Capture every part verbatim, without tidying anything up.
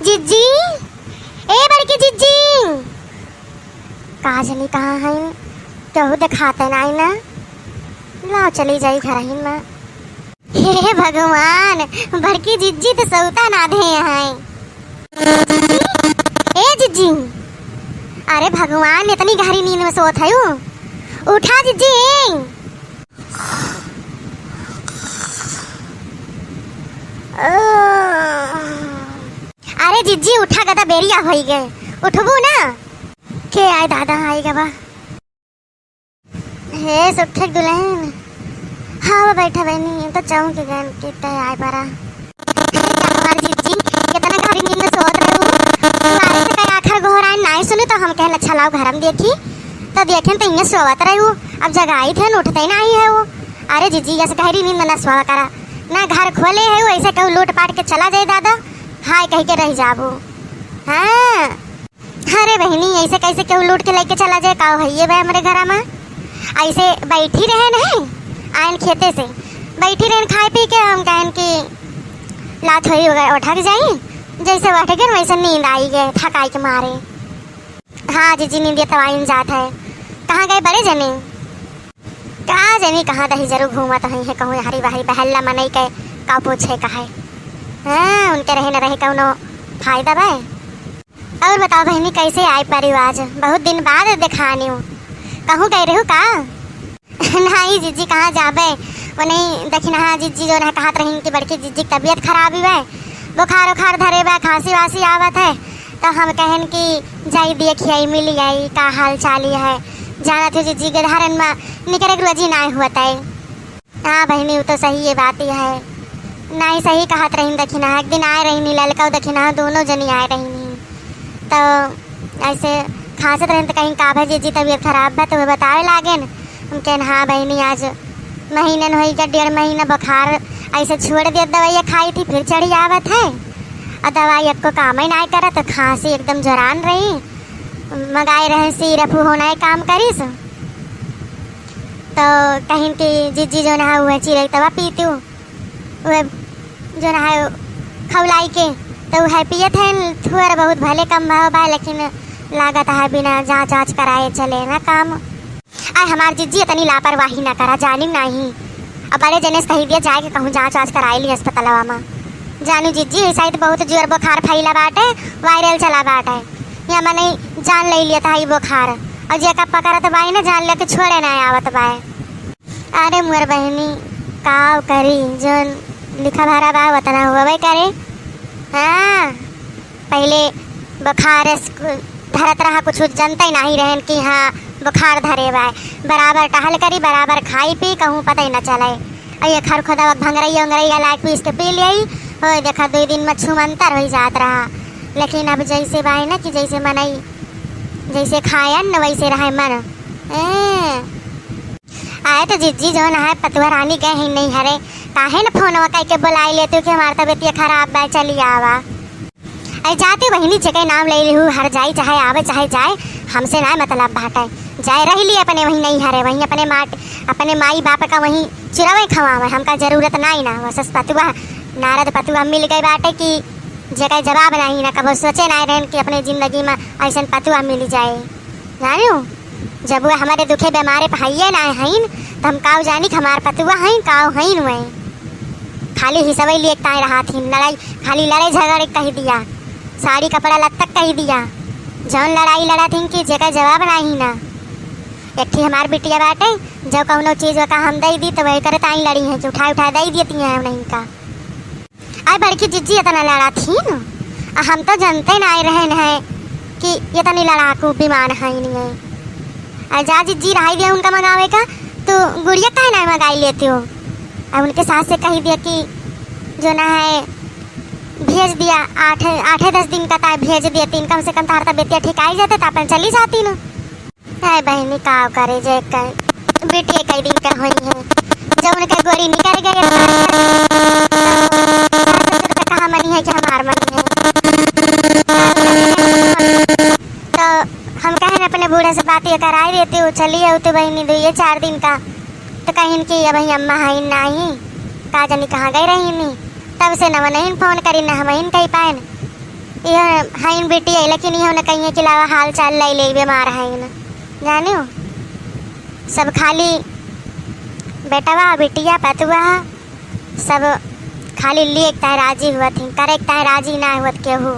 जिज्जी, ए बड़की जिज्जी, का जनी कहाँ हैं? केहू देखाते नाई ना। लाओ चली जाई घरहिन में। हे भगवान, बड़की जिज्जी तो सौता ना दे हैं। ए जिज्जी, अरे भगवान, इतनी गहरी नींद में सोत है उ? उठा जिज्जी। अरे जिज्जी, उठा, गदा बेरिया होई गए, उठबू ना? के आए दादा, आई गवा। हे सुखे दुल्हन, हाँ, वो बैठा बहनी, तो चौंक गन कि तय आए परा। हमार जिज्जी, कितना गहरी नींद में सोत रहे हो। बारिश का आखिर गोहराइन नाई सुनी, तो हम कहन, "अच्छा, लाओ घर में देखी।" तो देखेन, तो इन्हें सोवत रहे हो। अब जगाई थे, उठते ही नहीं है वो। अरे जिज्जी, ऐसे गहरी नींद में ना सोवा करा, ना घर खोले है वो, ऐसे कहू लूट पाट के चला जाए दादा, हाय कह के रह जाबो। हाँ। अरे बहिनी, ऐसे कैसे केहू लूट के लेके चला जाए? का भइये बा हमरे घरा में? ऐसे बैठी रहे नहीं, आयन खेते से, बैठी रहन खाए पी के, हम कहन कि ला थोड़ी उठक जाई। जैसे उठ गए वैसे नींद आई गए थकाई के मारे। हाँ जिज्जी, नींद तो आइन जात है। कहाँ गए बड़े जने? का जानी कहाँ दही जरूर घूमत हई है, कहूँ हरी बहरी बहल्ला मनई के का पूछे का है। हाँ, उनके रहे न रहे कौनो फायदा बा। और बताओ बहनी, कैसे आई परिवार? बहुत दिन बाद देखानी हूँ, कहूँ गए रहू का? नहीं जिज्जी, कहाँ जाबे? वो नहीं, देखी ना, हाँ, जिज्जी जो ना कहत रही कि बड़की जिज्जी की तबीयत खराब ही बा, बुखार उखार धरे बा, खांसी वासी आवत है, तो हम कहन कि जाई देखी आई, मिली आई, का हाल चाल ही है। जानत हो जिज्जी के धारन में निकरे के रोजी नाय हुआ तय। हाँ बहिनी, उ तो सही ये बात ही है। नाई सही कहत रहीन दखिना, एक दिन आए रहीन ललका दखिना, दोनों जनी आए रहीन। तो ऐसे खांसत रहीन तो कहीं का भा जिज्जी तबीयत खराब बा, तो वो बतावे लागेन। हम कहन, "हाँ बहिनी, आज महीनन होई गए, डेढ़ महीना बुखार ऐसे छोड़ दिया, दवाइयाँ खाई थी, फिर चढ़ी आवत है और दवाई एको काम ही नाय करत, तो खांसी एकदम जोरान रही।" मंगाए रहे सिरप, उहो नाय काम करिस। तो कहिन कि जिज्जी जो ना हुआ चिरई तवा पीतू, वह जो ना है खौलाई के, तो वह पियत है थोड़ा बहुत, भले कम भाव बा, लेकिन लागत है बिना जांच वांच कराए चले ना काम। आय हमार जिज्जी, इतनी लापरवाही ना करा, जानी नहीं। अब बड़े जने से कही दिया जाए के कहूँ जांच वांच कराए ली अस्पतालवा में। जानू जिज्जी, ई साइड बहुत जोर बुखार फैला बाटे, वायरल चला बाटे। या मने जान ले लिया था ई बुखार। और जेका पकड़त बाई ना, जान ले के छोड़े ना आवत बाए। अरे मोर बहिनी, काव करी, जौन लिखा भरा बा, वतना होवे करे। हाँ, पहिले बुखार स-, धरत रहा, कुछ जनते नहीं रहन कि हाँ, बुखार धरे बाए। बराबर टहल करी, बराबर खाई पी, कहूँ पता ही ना चले। और ये खरखुदा भंगरैया उंगरैया लाग पीस के पी लियाई, हो देखा, दो दिन में छुमंतर हो जात रहा। लेकिन अब जैसे बाए ना कि जैसे मनई, जैसे खायन न वैसे रहे मन। ए, आए तो जिज्जी जौन है पतुआ रानी गए हैं नहीं हरे, काहे न फोनवा करके बुलाई लेते कि हमार तबीयत ये खराब बा, चली आवा। अरे जाते बहिनी, जेके नाम ले लिहू, हर जाई चाहे आवे चाहे जाए, हमसे ना मतलब बाटे। जाए रह ली अपने वहीं नहीं हरे, वहीं अपने माट, अपने माई बाप का वहीं चुरावे खवावे, हमका जरूरत नाई ना। वसस पतुआ, नारद पतुआ मिल गए बाटे कि जेके जवाब नहीं ना, कबो सोचे ना रहन कि अपने जिंदगी में ऐसन पतुआ मिल जाए। जानू, जब वो हमारे दुखे बीमारे पे हइये ना हईन, तो हम काव जानी कि हमार पतुआ हईन, काव हईन वै। खाली हिसवै लिए ताए रहा थीन, लड़ाई, खाली लड़ाई झगड़े कह दिया, साड़ी कपड़ा लत्तक कह दिया। जौन लड़ाई लड़ा थीन कि जेकर जवाब नाही ना। एक ठी हमार बिटिया बाटे, जब कौनो चीज का हम दे दी तो वही करे ताई लड़ी है कि उठाए उठाए दे देती हैं उन्हीं का। आय बड़की जिज्जी इतना लड़ा थीन, आ हम तो जनते ना आए रहन है कि इतनी लड़ाकू विमान है नहीं है। आ जा जिज्जी, रहाई दिया उनका मंगावे का, तो गुड़िया काहे ना मंगाई लेती हो? आ उनके सास से कही दिया कि जो ना है भेज दिया, आठ, आठे दस दिन का ताय भेज दिया, तीन कम से कम तार तबियत ठीक आई जाते, तो अपन चली जाती ना। हाय बहिनी, का करे जे कई, बेटी कई दिन का होई है, जब उनके गोरी निकल गए, सास ससुर पे कहाँ मनी है कि हमार मनी है। बात ये कराई देती, उ चली आउत बहिनी दुइये चार दिन का, तो कहिन कि अबहीं अम्मा हइन नाही, का जानी कहाँ गई रहिन। तब से न मनहिन फोन करिन, न हमहिन कहि पाएन। इहो हइन बिटिया, लेकिन इहो न कहिए कि लावा हाल चाल लइ लेई, बीमार हइन, जानियो। सब खाली बेटवा, बिटिया, पतुआ, सब खाली लिए के ताईं राजी हुअत हीं, करे के ताईं राजी ना हुअत केहू।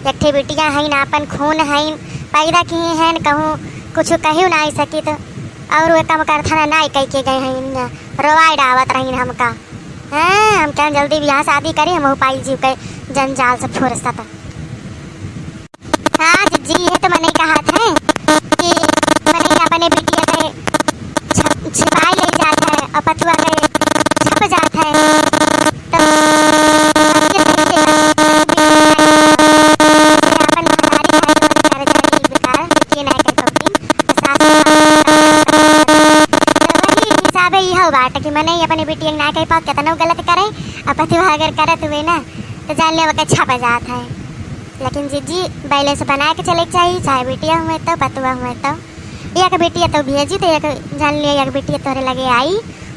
एक ठे बिटिया हइन, आपन खून हइन, पैदा किहे हइन, कहूँ कुछ कहियो नाहीं सकित, और वे कम करथन नाहीं कहि के गए हइन, रोवाई डावत रहिन हमका। हैं, हम कहेन जल्दी बियाह शादी करी, हमहू पाई जीव के जंजाल से फुर्सत। हाँ जिज्जी, इहे तो मनई कहत हैं कि मनई अपने बिटिया के छप-, छिपाई लइ जात है और पतुआ के छप जात है। तो सबके सबके अपन महतारी खाए के मन कर जाई, बेकार बिटिया ना कर पौती, तो सास के तो वही हिसाबे इहो बात कि मनई अपने बिटिया के ना कहि पाओ, केतनो गलत करे, और पतुआ अगर करत हुए ना, तो जान ले ओके छप जात है। लेकिन जिज्जी, बैलेंस बनाए के चले के चाही, चाहे बिटिया हुए तो, पतुआ हुए तो। एक बिटिया तो भेजी तो एक, जान लिया, एक बिटिया तोरे लगे आई,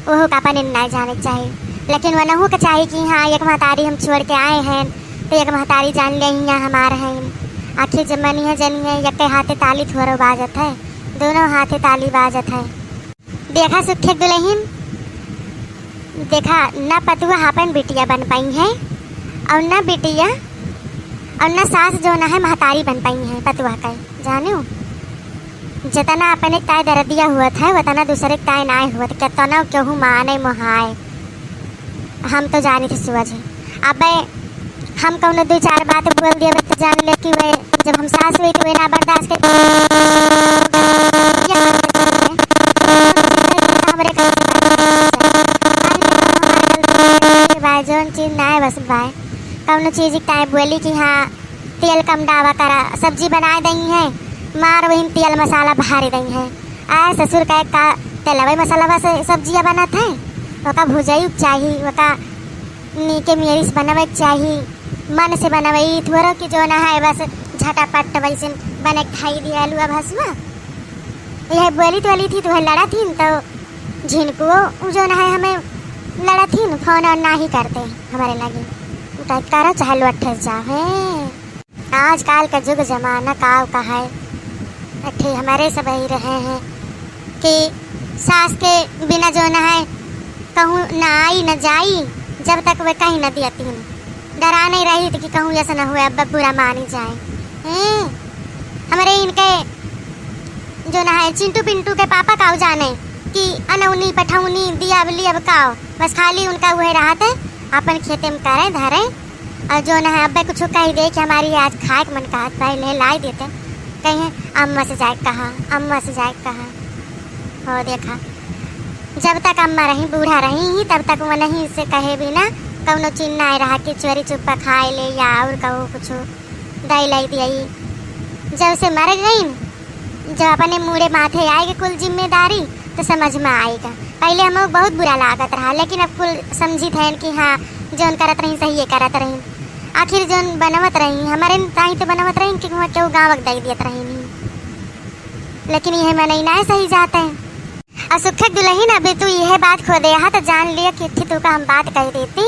ओहू का अपने ना जाने के चाही। लेकिन वनहू के चाही कि हाँ, एक महतारी हम छोड़ के आए हैं, तो एक महतारी जान लिया हियाँ हमार हैं। आखिर जब मनिया जनिया एक के हाथे ताली थोड़ो बाजत है, दोनों हाथे ताली बाजत है। देखा सुखे दुलहिन, देखा, ना पतुआ आपन बिटिया बन पाई है, और ना बिटिया, और ना सास जो ना है महतारी बन पाई है पतुआ का, जानियो। जितना अपने ताय दर्दिया हुअत है, उतना दूसरे ताय नाय हुअत, केतना केहू माने मोहाए। हम तो जानी थे सुअज है। अबे हम कौनो दो चार बात बोल दिए तो जान ले कि वे जब हम सास हुई तो वे ना बर्दाश्त कर हमरे घर से बाहर निकल जाए। भाई जौन चीज ना है बस भाई कौनो चीज का बोली कि हाँ तेल कम डावा करा, सब्जी बनाए दई है, मार वही तेल मसाला भारी दई है। आए ससुर का का तेलवे मसाला से सब्जिया बनत है, ओका भुजई चाही, ओका नीके मेरी से बनवे के चाही, मन से बनवे। ई थोड़ो कि जो ना है बस झटापट वैसे बने के खाई दिया आलू भसुआ। यह बोली तो वाली थी, तुम्हें लड़ा थी तो झिनकुओ उ जो ना है हमें लड़ा थी न, फोन और ना ही करते हमारे लगे। उठा करो चाहे लोटे जाओ है। आजकल का जुग जमाना का का है, अठे हमारे सब ही रहे हैं कि सास के बिना जो ना है कहूँ ना आई न जाई, जब तक वे कहीं न दियती न। डरा नहीं रही थी कि कहूँ ऐसा न हुए, अब बुरा मानी जाए। हैं? हमरे इनके जो ना है चिंटू पिंटू के पापा काऊ जाने कि अनौनी पठौनी दिया बली अब काऊ, बस खाली उनका वह रहत है अपन खेते में करे धरे। और जो ना है अब्बे कुछ कह दे कि हमारी आज खाए के मन कहत भाई ले लाई देते, कहीं अम्मा से जाए कहा, अम्मा से जाए कहा। हो देखा, जब तक अम्मा रही, बूढ़ा रही ही, तब तक वो नहीं से कहे बिना कौनो चीज ना रहा कि चोरी चुप्पा खाए ले या और कहू कुछ दई लाई दिया। जब से मर गई, जब अपने मूड़े माथे आएगी कुल जिम्मेदारी, तो समझ में आएगा। पहले हम बहुत बुरा लागत रहा, लेकिन अब कुल समझी थे कि हाँ, जौन करत रही सही करत रही। आखिर जौन बनवत रही हमारे ताई तो बनवत रही कि वहाँ केहू गाँव दे दियत रही नहीं, लेकिन यह मनई ना सही जाते हैं। और सुखक दुलहिन, अबे तू यह बात खो दे हा, तो जान लिया कि थी तू का हम बात कह देती।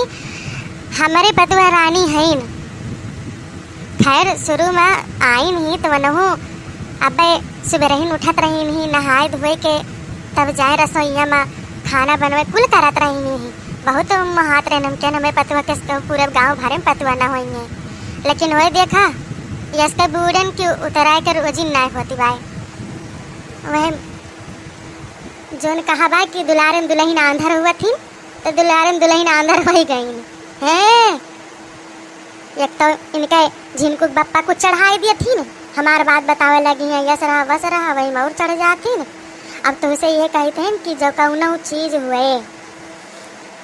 हमारे पतुआ रानी हईन। खैर, शुरू में आईन ही तो वनहु अबे सुबह रहीन उठत रहीन ही, नहाए धोए के तब जाए रसोईया में खाना बनवे, कुल करत रहीन ही। बहुत महात रहन हम कहन, हमें पतुआ के तो पूरे गाँव भरे में पतुआ ना होइए। लेकिन वही देखा, यस के बूढ़न की उतराए के रोजी ना होती बाय। वह जौन कहा बा कि दुलारे में दुलहिन आंधर हुआ थी, तो दुलारे में दुलहिन आंधर हो ही गई। हैं? एक तो इनके झिनकू के बप्पा कुछ चढ़ाई दिए थी न, हमार बात बतावे लगी हैं, यस रहा, वस रहा, वही में और चढ़ जाती न। अब तुमसे ये कहते हैं कि जो कौनो चीज हुए,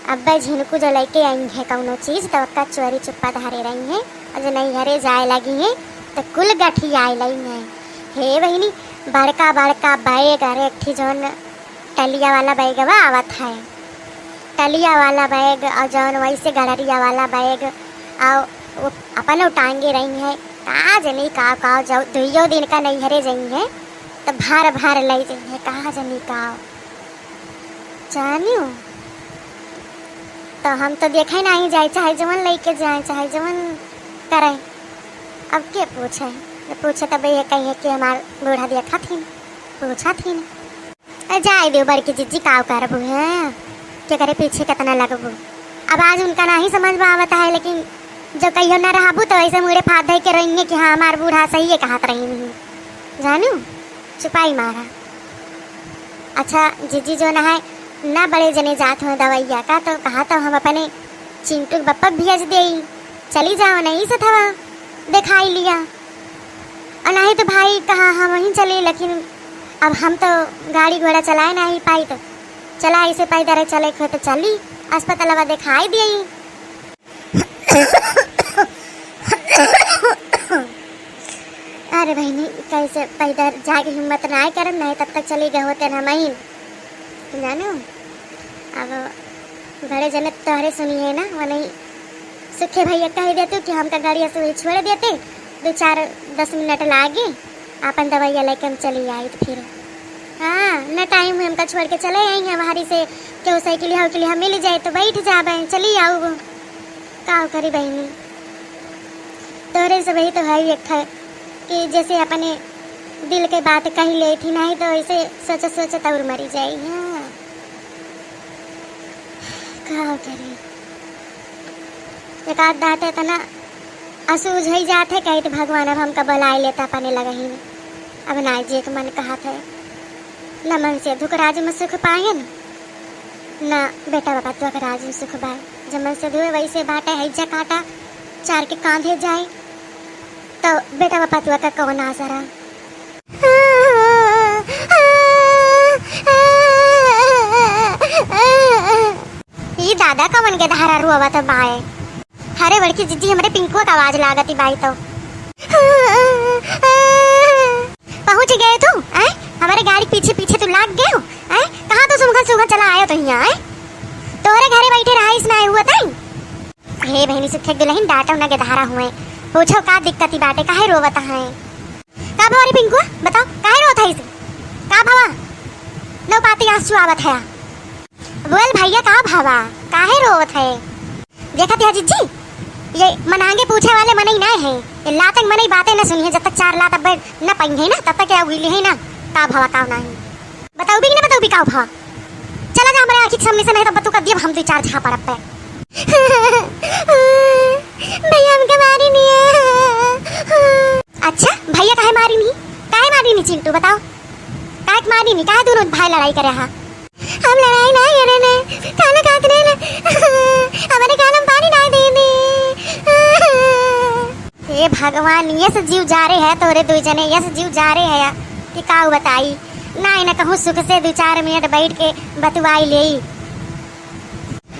अब्बे झिनकू जो लेके आई है कौनो चीज, तो ओका चोरी चुप्पा धरे रही है, और जो नैहरे जाए लगी है, तो कुल गठियाए लगी है। हे बहिनी, बड़का बड़का बैग, अरे एक ठी जौन टलिया वाला बैगवा आवत है, टलिया वाला बैग, और जौन वैसे गड़रिया वाला बैग, और वो अपन टांगे रही है। का जनी का, का जाऊ, दुइयो दिन का नैहरे जई है, भार भार लई जइहैं, कहा जनी काव। जानियो, तो हम तो देखे नाहीं जाए, चाहे जवन लइके जाए, चाहे जवन करे। अब के पूछे? जे पूछे तब ये कहिए कि हमार बूढ़ा देखा थी, पूछा थी ना। अरे जाए दियो बड़की जिज्जी, काव करबू है, के करे पीछे कितना लगबू। अब आज उनका नाहीं समझ में आवत है, लेकिन जब कहियो ना रहबू तो ऐसे मुड़े फात धइ के रहिए कि हाँ, हमार बूढ़ा सही है कहत रही। जानू, चुपाई मारा। अच्छा जिज्जी जो ना है, ना बड़े जने जात हो दवैया का, तो कहा तो हम अपने चिंटू के बप्पा भेज देई, चली जाओ नहीं से थवा देखाई लिया। और नहीं तो भाई कहा हम वहीं चली, लेकिन अब हम तो गाड़ी घोड़ा चलाए नहीं पाई, तो चला ऐसे पैदल चले के हो तो चली अस्पतालवा देखाई देई। अरे बहिनी, कैसे पैदल जाके हिम्मत नाय करम, नहीं तब तक चली गए होते ना महीन। जानू, अब बड़े जने तोहरे सुनी है ना, वो नहीं सुखे भैया कह देतू कि हमका गाड़ी से वही छोड़ देते, दो चार दस मिनट लागे, अपन दवाइया लेके हम चली आई तो फिर। हाँ, न टाइम हुए हमका छोड़ के चले आई हैं, बाहरी से केहू साइकिल हाउ के लिए हम मिल जाए तो बैठ जाबे, चली आऊ। का करी बहिनी, तोहरे से वही तो है एक ठे कि जैसे अपने दिल के बात कही ले थी, नहीं तो ऐसे सोचत सोचत और मरी जाई। हाँ, का करी, एक आध डांटे तना असू उझई जात है, कही तो भगवान अब हमका बुलाए लेता अपने लगही। अब ना जे के मन कहत है, न मन से दुख राज में सुख पायन, ना बेटा बापा तुआ के राज में सुख बाय। जब मन से धुए वैसे बाटे है, इज्जा काटा चार के कांधे जाए, तो बेटा बापा तुआ का कौन आसरा? ई दादा कवन के धारा रोवत बाय? अरे बड़की जिज्जी, हमरे पिंकुआ का आवाज लागत बाई तो। पहुँच गए तू, आय? हमरे गाड़ी पीछे पीछे तू लाग गए हो, आय? कहाँ तू सुबह सुबह चला आयो तो यहाँ, आय? तोहरे घरे बैठे रहा, इस ना हुआ ताई। हे बहिनी, सुखे दुलहिन डांटो ना, गेदहारा हुए। पूछो का दिक्कत ही बाटे, काहे रोवत है? का भवा रे पिंकुआ, बताओ काहे रोवत है इसे? का भवा? नौ पाती आंसू आवत है। बोल भैया, का भवा, काहे रोवत है? देखत है जिज्जी, ये मनांगे पूछे वाले मनई ना है, ये लातक मनई बातें न सुनिए, जब तक चार लात अब न पाएंगे ना, तब तक क्या हुई है ना, का भवा का नहीं। बताऊ भी कि ना बताऊ भी का भवा? चला जा हमरे आँखी के सामने से, नहीं तो बतू कर दिया हम दो चार झापड़ पे। भैया हमके मारी नहीं है। अच्छा भैया काहे मारी नहीं, काहे मारी नहीं चिंटू बताओ, काहे के मारी नहीं, काहे दोनों भाई लड़ाई करे हा? हम लड़ाई ना करे ने, खाना खात रहे ना, हमारे खाना में पानी डाल दे दे। हे भगवान, यस जीव जा रहे है तोरे दुई जने, यस जीव जा रहे है कि काऊ बताई। ना, ना कहूँ सुख से दो चार मिनट बैठ के बतुआई लेई।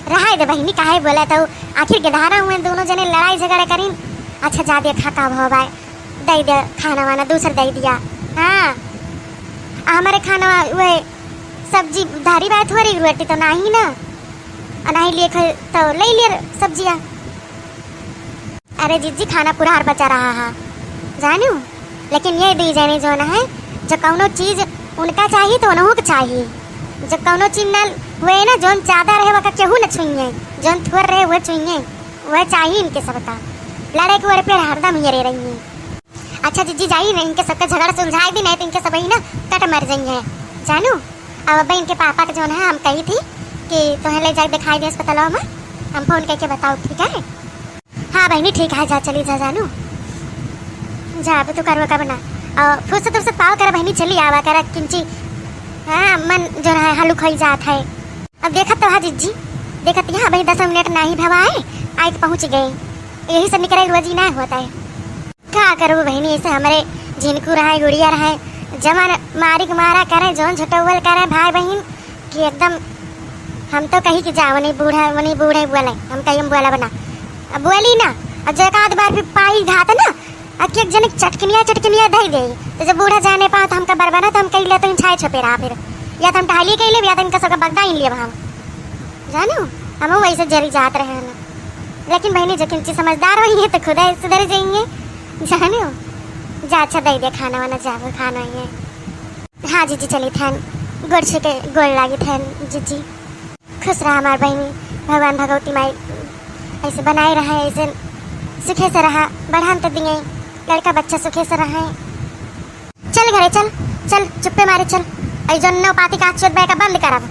रहाई दे बहिनी, काहे बोला तो आखिर गेदहारा हुए दोनों जने लड़ाई झगड़ा करीन। अच्छा जा दे खा का भवा बाय, दे दे खाना वाना दूसर दे दिया। हाँ, आ हमारे खाना वा-, वह सब्जी धारी बाय थोड़ी रोटी तो नहीं ना, आ नहीं लिए खे तो ले लिए सब्जिया। अरे जिज्जी, खाना पुरहर बचा रहा है, जानू, लेकिन ये दुई जने जौन है, जो कौनो चीज उनका चाहिए तो उनहू के चाहिए। जो कौनो चीज ना हुए ना, जौन ज्यादा रहे वका केहू न छुइए, जौन थोड़ रहे वह छुइए, वह चाहिए इनके सबका। लड़े के वड़े पे हरदम ये रही है। अच्छा जिज्जी जाई ना, इनके सबका झगड़ा सुलझाए दी, नहीं तो इनके सब ही ना कट मर जाइए, जानू। अब अब इनके पापा के जौन है हम कही थी कि तुम्हें ले जाए दिखाई दे अस्पताल में, हम फोन करके बताओ, ठीक है? हाँ बहिनी, ठीक है, जा, चली जा, जानू। जा, अब तू करवा करवा ना। और फुर्सत उर्सत पावा करा बहिनी, चली आवा करा किंची। हाँ, मन जो है हलुक होई जात है। अब देखत तो हा जिज्जी, देखत यहाँ बहिनी दस मिनट नाही भवा है, आए तो पहुँच गए। यही सब निकरे रोजी ना होता है। का करबू बहिनी, ऐसे हमरे झिनकू रहे, गुड़िया रहे, जवन मारी के मारा करे, जौन झटौवल करे भाई बहिन, कि एकदम हम तो कही कि जा, वो नहीं बूढ़ा, वो नहीं बूढ़े बोले, हम कही हम बोला बना। अब बोली ना, और जो एक आध बार भी पाई घात ना, और कि एक जने चटकनिया, चटकनिया धई दे, तो जब बूढ़ा जाने पाओ तो हमका बरबना, तो हम कही ले तो इन छाए छुपे रहा फिर, या तो हम टहलिए कही ले, या तो इनका सबका बगदा इन लिए हम, जानू, हम वैसे जरी जात रहे हैं ना। लेकिन बहिनी, जो किंची समझदार होइए तो खुद सुधर जाइए, जानू। जा, अच्छा दे दे खाना वाना, जाबो खाना है। हाँ जीजी, चलित हन, गोड़ छू के गोड़ लागित हन जीजी। खुश रहा हमार बहिनी, भगवान भगवती माई ऐसे बनाए रहा, ऐसे सुखे से रहा, बढ़ान तो दिए, लड़का बच्चा सुखे से रहे। चल घरे चल, चल चुप्पे मारे चल, ऐ जो नौ पाती का चोट बैका बंद करब।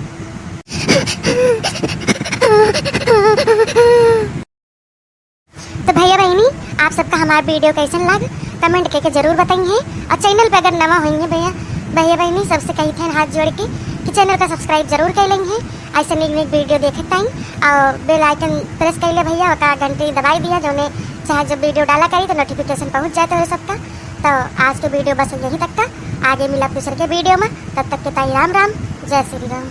तो भैया बहिनी, आप सबका हमार वीडियो कैसन लाग, कमेंट करके जरूर बताइए। और चैनल पे अगर नवा होइए भैया, भैया बहिनी सबसे कही थे हाथ जोड़ के कि चैनल का सब्सक्राइब जरूर कर लेंगे, ऐसे नीक नीक वीडियो देखे टाइम। और बेल आइकन प्रेस कर ले भैया, ओका घंटी दबाई दिया, जोने चाहे जो वीडियो डाला करी तो नोटिफिकेशन पहुँच जाए तो सबका। तो आज के वीडियो बस यहीं तक का, आगे मिला दूसरे के वीडियो में, तब तक के ताई राम राम, जय श्री राम।